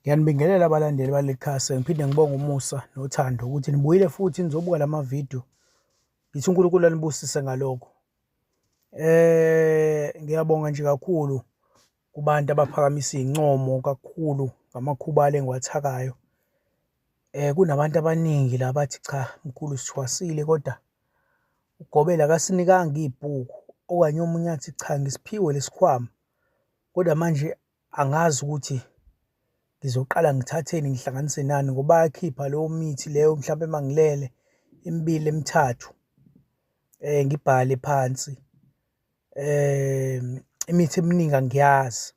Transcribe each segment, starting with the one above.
Ngiyanibingelela abalandeli baleli khasi, ngiphinde ngibonge umusa nothando ukuthi nibuyile futhi nizobuka la mavidiyo. Ngithi uNkulunkulu anibusise ngalokho. Ngiyabonga nje kakhulu kubantu abaphakamisa iy'ncomo kakhulu ngamakhubalo engiwathakayo. Kunabantu abaningi la abathi cha mkhulu sithwasile kodwa ugobela akasinikanga ibhuku, okanye omunye athi cha ngisiphiwe lesikhwama kodwa manje angazi ukuthi ngizoqala ngithatheni ngihlanganise nani ngoba bayakhipha leyo mithi leyo mhlampe uma ngilele emibili emithathu ngibhale phansi. Imithi eminingi angiyazi.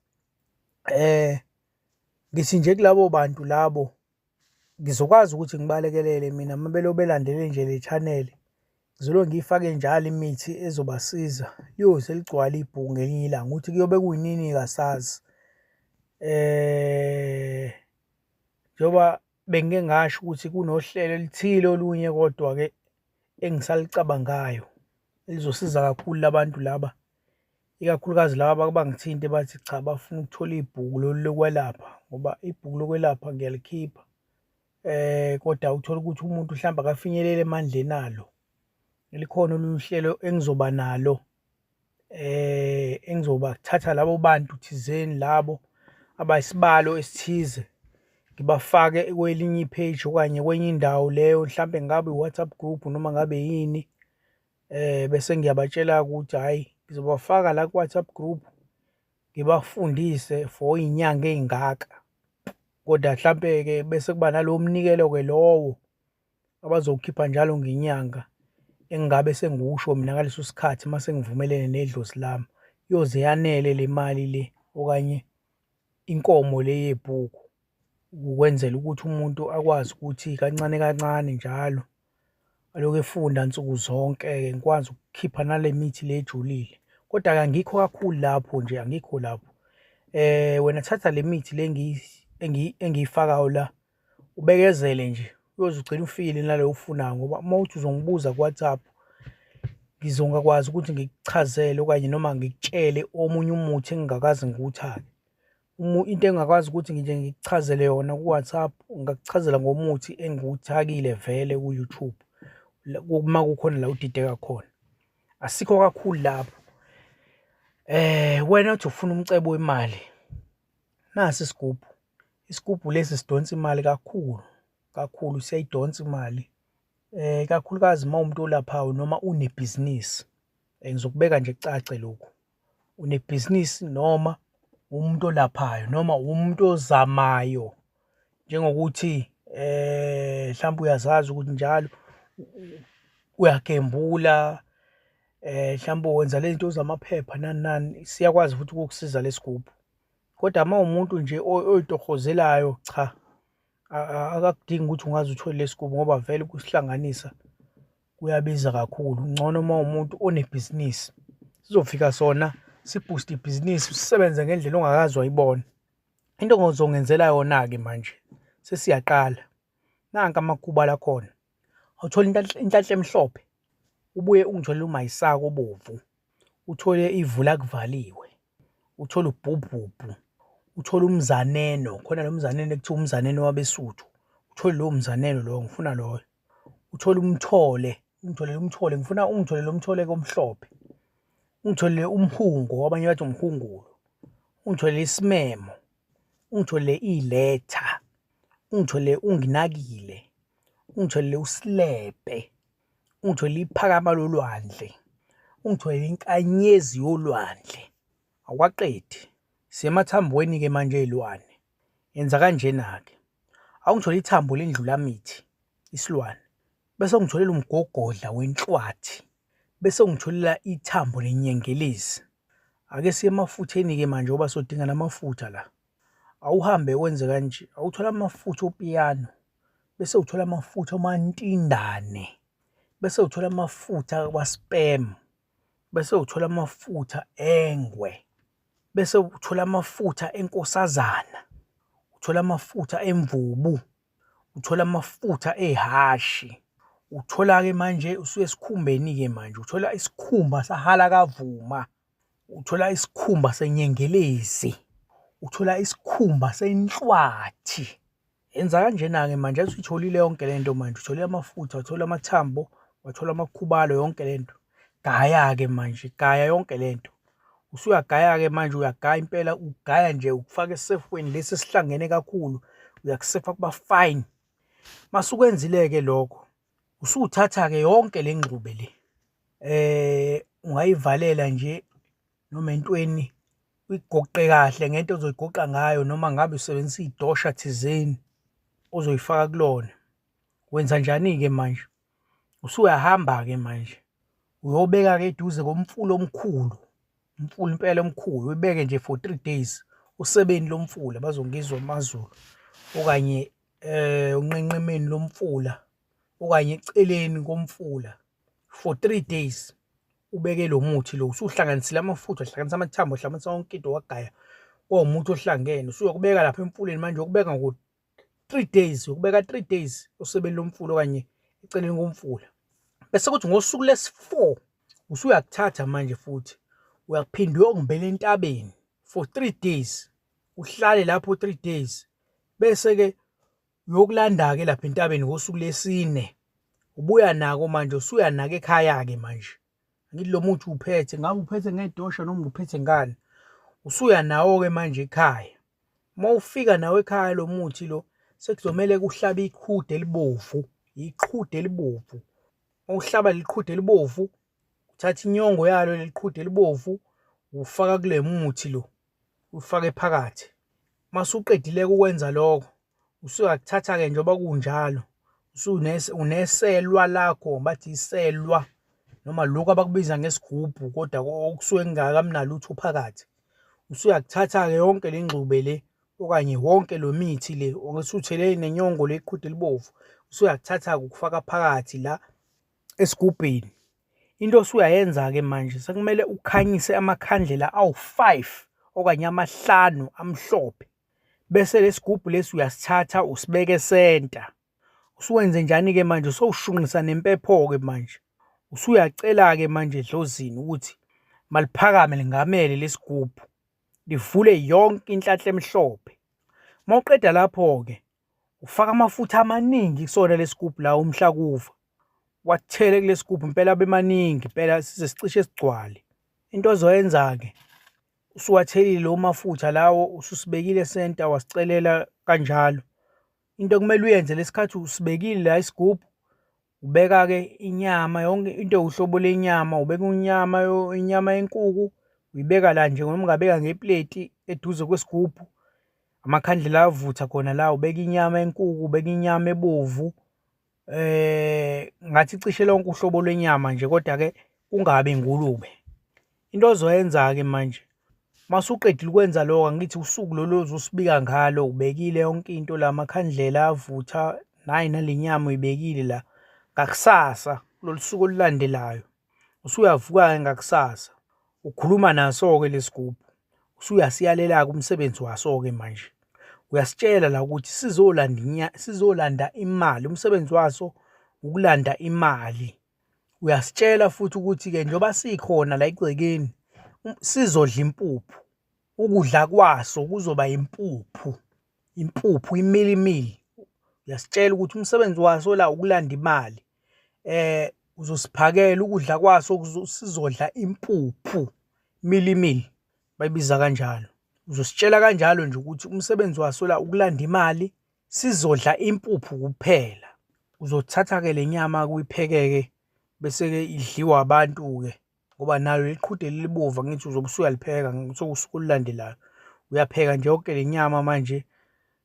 Ngithi nje kulabo bantu labo ngizokwazi ukuthi ngibalekelele mina uma belokhu belandele nje le chanel, ngizoloku ngiyifake njalo imithi ezobasiza liyoze ligcwale ibhuku ngelinye ilanga, ukuthi kuyobe kuyinini-ke asazi. Njengoba bengike ngasho ukuthi kunohlelo oluthile olunye kodwa-ke engisalicabangayo elizosiza kakhulu la bantu laba, ikakhulukazi laba abangithinte bathi cha bafuna ukuthola ibhuku lolu lokwelapha ngoba ibhuku lokwelapha ngiyalikhipha. Kodwa uthole ukuthi umuntu mhlawumbe akafinyeleli emandleni alo. Likhona olunye uhlelo engizoba nalo engizobathatha labo bantu thizeni labo abayisibalo esithize ngibafake kwelinye i-page okanye kwenye indawo leyo mhlampe ngabe i-WhatsApp group noma ngabe yini. Bese ngiyabatshela-ke ukuthi hhayi ngizobafaka la ku-WhatsApp group ngibafundise for iy'nyanga ey'ngaka. Kodwa hlampe-ke bese kuba nalowo mnikelo-ke lowo abazowukhipha njalo ngenyanga engingabe sengiwusho mina ngaleso sikhathi uma sengivumelene nedlozi lami. Iyoze yanele le mali le okanye inkomo le yebhuku ukwenzela ukuthi umuntu akwazi ukuthi kancane kancane njalo alokhu efunda nsuku zonke-ke ngikwazi ukukhipha nale mithi le ejulile. Kodwa-ke angikho kakhulu lapho nje angikho lapho. Wena thatha le mithi le engiyifakayo la ubekezele nje uyoze ugcine ufikile nale oyifunayo ngoba uma uthi uzongibuza ku-WhatsApp ngizongakwazi ukuthi ngikuchazele okanye noma ngikutshele omunye umuthi engingakaze ngiwuthake. Into engingakwazi ukuthi nje ngikuchazele yona ku-WhatsApp, ngingakuchazela ngomuthi engiwuthakile vele ku-YouTube uma kukhona la udideka khona. Asikho kakhulu lapho. Wena othi ufuna umcebo wemali, nasi isigubhu. Isigubhu lesi sidonsa imali kakhulu, kakhulu siyayidonsa imali, ikakhulukazi uma uwumuntu olaphayo noma unebhizinisi. Ngizokubeka nje kucace lokhu, unebhizinisi noma uwumuntu olaphayo noma uwumuntu ozamayo njengokuthi mhlampe uyazazi ukuthi njalo uyagembula, mhlampe wenza le zinto zamaphepha nani nani, siyakwazi futhi ukukusiza le sigubhu. Kodwa uma uwumuntu nje oy'tohozelayo cha, akakudingi ukuthi ungaze uthole lesi sigubhu ngoba vele ukusihlanganisa kuyabiza kakhulu. Ngcono uma uwumuntu onebhizinisi, sizofika sona sibhuste ibhizinisi sisebenze ngendlela ongakaze wayibona. Into ozongenzela yona-ke manje sesiyaqala, nanka amakhubalo akhona, awuthole inhlanhla emhlophe, ubuye ungitholele umayisaka obomvu, uthole ivula kuvaliwe. Uthole ubhubhubhu, uthole umzaneno, khona lo mzaneno ekuthiwa umzaneno wabeSuthu, uthole lowo mzaneno lowo, ngifuna loyo. Uthole umthole, ungitholele umthole, ngifuna ungitholele umtholeko omhlophe, ungitholele umhungo, abanye bathi umhungulo, ungitholele isimemo, ungitholele iletha, ungitholele unginakile, ungitholele usilepe. Ungitholele iphakama lolwandle, ungitholele inkanyezi yolwandle. Awukaqedi, siya emathambweni-ke manje ey'lwane. Yenza kanjena-ke, awungitholele ithambo lendlulamithi, isilwane, bese ungitholela umgogodla wenhlwathi, bese ungitholela ithambo lenyengelezi. Ake siye emafutheni-ke manje ngoba sodinga namafutha la. Awuhambe wenze kanje, awuthole amafutha opiyano, bese uthola amafutha omantindane, bese uthola amafutha kwa-sperm, bese uthola amafutha engwe, bese uthola amafutha enkosazana, uthola amafutha emvubu, uthola amafutha ehhashi. Uthola-ke manje usuya esikhumbeni-ke manje, uthola isikhumba sahalakavuma. Uthola isikhumba senyengelezi, Uthola isikhumba senhlwathi. Yenza kanjena-ke manje, usuyitholile yonke lento manje, uthole amafutha, wathola amathambo, wathola amakhubalo, yonke lento. Gaya-ke manje, gaya yonke lento. Usuyagaya-ke manje, uyagaya impela, ugaya nje ukufaka esefweni lesi esihlangene kakhulu, uyakusefa kuba fine. Masukwenzile-ke lokho, usuthatha-ke yonke le ngxube le, ungayivalela nje noma entweni, uyigoqe kahle ngento ozoyigoqa ngayo noma ngabe usebenzisa idosha thizeni ozoyifaka kulona. Wenza njani-ke manje? Usuyahamba-ke manje uyobeka-ke eduze komfula omkhulu, umfula impela omkhulu, uyibeke nje for 3 days osebeni lomfula, bazongizwa amaZulu, okanye unqenqemeni lomfula okanye eceleni komfula for 3 days. Ubeke lo muthi lo, usuhlanganisile amafutha, uhlanganisa amathambo, uhlanganisa yonke into, wagaya kwawumuthi ohlangene, usuyokubeka lapha emfuleni manje. Uyokubeka ngo-3 days, uyokubeka 3 days osebeni lomfula okanye eceleni komfula. Bese kuthi ngosuku lesi-4 usuyakuthatha manje futhi uyaphinda uyokumbela entabeni for 3 days, uhlale lapho 3 days, bese-ke uyokulanda-ke lapha entabeni ngosuku lesine, ubuya nako manje, usuya nako ekhaya-ke manje. Angithi lo muthi uphethe, ngabe uphethe ngedosha noma uphethe ngani, usuya nawo-ke manje ekhaya. Uma ufika nawo ekhaya lo muthi lo, sekuzomele kuhlabe iqhude elibovu, iqhude elibovu. Uma uhlaba leli qhude elibovu, uthatha inyongo yalo leli qhude elibovu, ufaka kule muthi lo, ufake phakathi. Masuqedile ukwenza lokho, usuyakuthatha-ke njengoba kunjalo, uneselwa lakho, bathi iselwa noma lokhu abakubiza ngesigubhu kodwa okusuke kungakabi nalutho phakathi. Usuyakuthatha-ke yonke le ngxube le okanye wonke lo mithi le osuthele nenyongo le iqhude elibovu, usuyakuthatha-ke ukufaka phakathi la esigubhini. Into osuyayenza-ke manje, sekumele ukhanyise amakhandlela awu-5 okanye amahlanu amhlophe, bese lesigubhu lesi uyasithatha usibeke esenta. Usuwenze njani-ke manje? Usowushunqisa nempepho-ke manje, usuyacela-ke manje edlozini ukuthi maliphakame lingamele lesigubhu, livule yonke inhlanhla emhlophe. Uma uqeda lapho-ke, ufaka amafutha amaningi kusona lesigubhu la umhlakuva, wathele kule sigubhu impela abe maningi impela size sicishe sigcwale. Into ozoyenza-ke, usuwathelile lawo mafutha lawo, ususibekile esenta, wasicelela kanjalo. Into okumele uyenze lesikhathi usibekile la isigubhu, ubeka-ke inyama yonke into ewuhlobo lenyama, ubeka inyama, inyama yenkuku uyibeka la nje, noma ungabeka ngepleti eduze kwesigubhu, amakhandlela avutha khona la, ubeka inyama yenkuku, ubeka inyama ebovu, ngathi cishe lonke uhlobo lwenyama nje, kodwa-ke kungabi ingulube. Into ozoyenza-ke manje, masuqedile ukwenza lokho, angithi usuku lolu ozosibika ngalo, ubekile yonke into la, amakhandlela avutha, nayi nale nyama uyibekile la. Ngakusasa kulolu suku olulandelayo, usuyavuka-ke ngakusasa, ukhuluma naso-ke lesigubhu, usuyasiyalela-ke umsebenzi waso-ke manje. Uyasitshela la ukuthi sizolanda sizolanda imali, umsebenzi waso ukulanda imali. Uyasitshela futhi ukuthi-ke njengoba sikhona la egcekeni, sizodla impuphu, ukudla kwaso kuzoba impuphu, impuphu imilimili. Uyasitshela ukuthi umsebenzi waso la ukulanda imali, uzosiphakela ukudla kwaso sizodla impuphu, milimili bayibiza kanjalo. Uzositshela kanjalo nje ukuthi umsebenzi waso la ukulanda imali, sizodla impuphu kuphela. Uzothatha-ke le nyama-ke uyipheke-ke bese-ke idliwa abantu-ke ngoba nalo leli qhude lelibovu angithi uzobe usuyalipheka usuku olulandelayo. Uyapheka nje yonke le nyama manje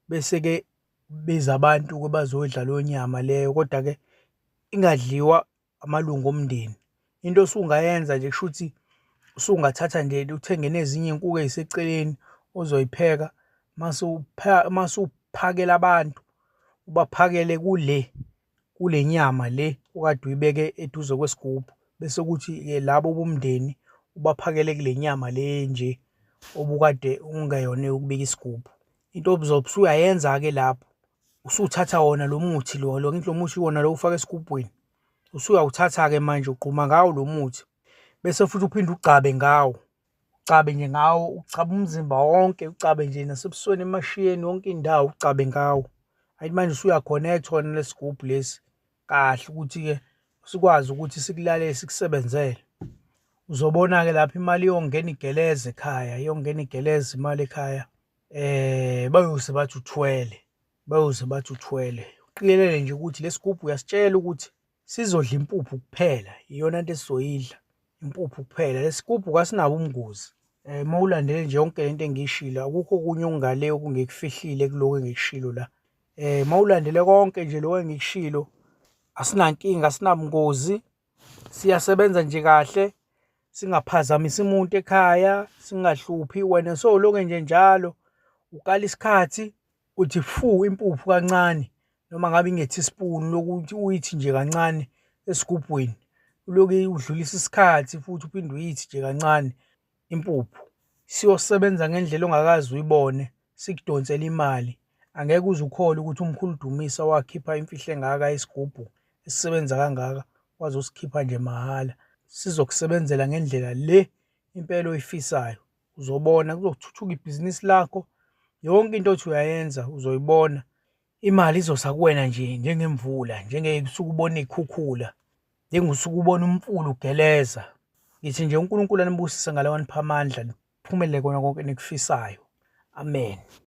bese-ke biza abantu-ke bazodla leyo nyama leyo, kodwa-ke ingadliwa amalungu omndeni. Into osungayenza nje kushuthi usungathatha nje uthenge nezinye iy'nkukhu ey'seceleni ozoyipheka mase mase uphakela abantu, ubaphakele kule nyama le okade uyibeke eduze kwesigubhu, bese kuthi-ke labo bomndeni ubaphakele kule nyama le nje obukade ungeyona eyokubika isigubhu. Into ozobe usuyayenza-ke lapho, usuthatha wona lo muthi lo, lo angithi lo muthi wona lo ufake esigubhwini, usuyawuthatha-ke manje ugquma ngawo lo muthi, bese futhi uphinde ugcabe ngawo. Ugcabe nje ngawo, ugcabe umzimba wonke, ugcabe nje nasebusweni, emashiyeni, yonke indawo ugcabe ngawo. Hhayi manje usuya-connect-a wena lesi sigubhu lesi kahle ukuthi-ke sikwazi ukuthi sikulalele sikusebenzele. Uzobona-ke lapho imali iyongena igeleza ekhaya, iyongena igeleza imali ekhaya. Bayoze bathi uthwele, bayoze bathi uthwele. Uqikelele nje ukuthi le sigubhu uyasitshela ukuthi sizodla impuphu kuphela, iyona nto esizoyidla, impuphu kuphela. Le sigubhu kasinabo ubungozi. Uma ulandele nje yonke lento engiyishilo, akukho okunye okungale okungikufihlile kuloko engikushilo la. Uma ulandele konke nje lokho engikushilo, asinankinga, asinabungozi, siyasebenza nje kahle, singaphazamisi muntu ekhaya, singahluphi. Wena sowuloke nje njalo ukala isikhathi uthi fu impuphu kancane noma ngabe inge-teaspoon lokuthi uyithi nje kancane esigubhwini, uloke udlulisa isikhathi futhi uphinde uyithi nje kancane impuphu. Siyosebenza ngendlela ongakaze uyibone, sikudonsele imali. Angeke uze ukholwe ukuthi umkhulu Dumisa wakhipha imfihlo engaka yesigubhu esisebenza kangaka, wazosikhipha nje mahhala. Sizokusebenzela ngendlela le impela oyifisayo. Uzobona kuzothuthuka ibhizinisi lakho, yonke into othi uyayenza uzoyibona. Imali izoza kuwena nje njengemvula, njengosuke ubona iy'khukhula, njengosuke ubona umfula ugeleza. Ngithi nje uNkulunkulu anibusise ngale wanipha amandla, niphumelele kona konke enikufisayo. Amen.